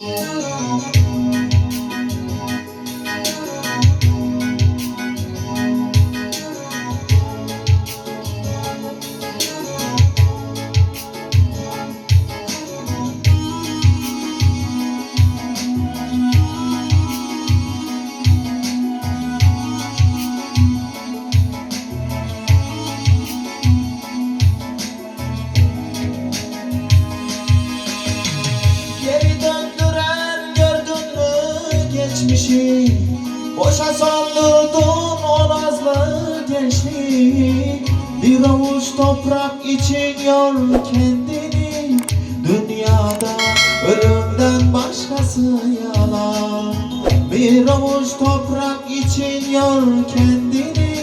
Geri döndüren gördünmi geçmişi? Boşa soldurdun o nazlı gençliği. Bir avuç toprak için yor kendini. Dünyada ölümden başkası yalan. Bir avuç toprak için yor kendini.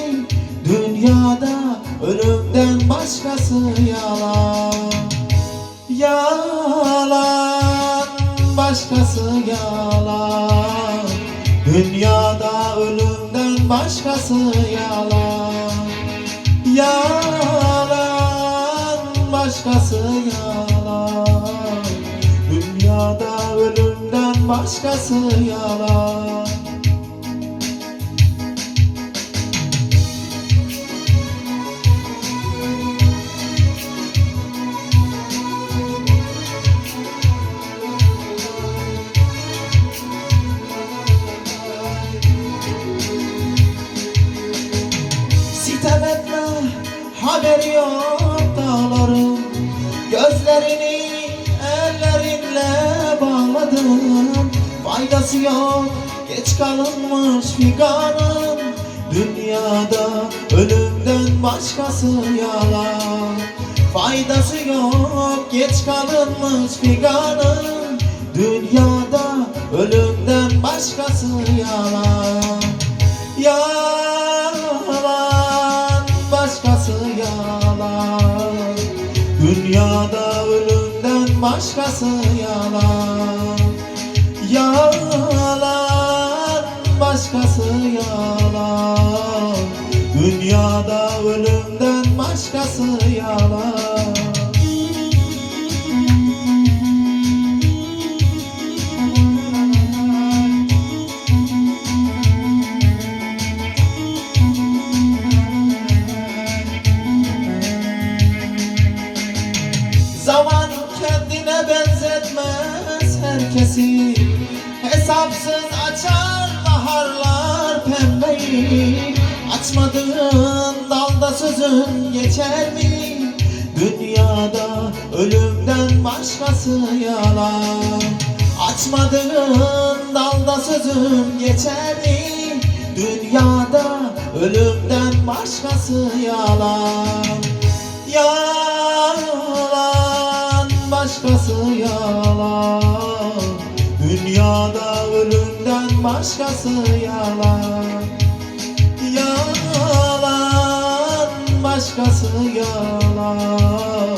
Dünyada ölümden başkası yalan. Yalan, başkası yalan. Dünyada ölümden başkası yalan. Yalan, başkası yalan. Dünyada ölümden başkası yalan. Sitem etme, haberi yok dağların. Gözlerini ellerinle bağladın. Faydası yok, geç kalınmış figanın. Dünyada ölümden başkası yalan. Faydası yok, geç kalınmış figanın. Dünyada ölümden başkası yalan. Yalan, başkası yalan. Dünyada ölümden başkası yalan. Yalan, başkası yalan. Dünyada ölümden başkası yalan. Zaman kendine benzetmez herkesi. Hesapsız açar baharlar pembeyi. Açmadığın dalda sözün geçer mi? Dünyada ölümden başkası yalan. Açmadığın dalda sözün geçer mi? Dünyada ölümden başkası yalan. Yalan, başkası yalan. Dünyada ölümden başkası yalan. Yalan, başkası yalan.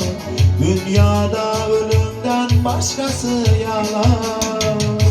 Dünyada ölümden başkası yalan.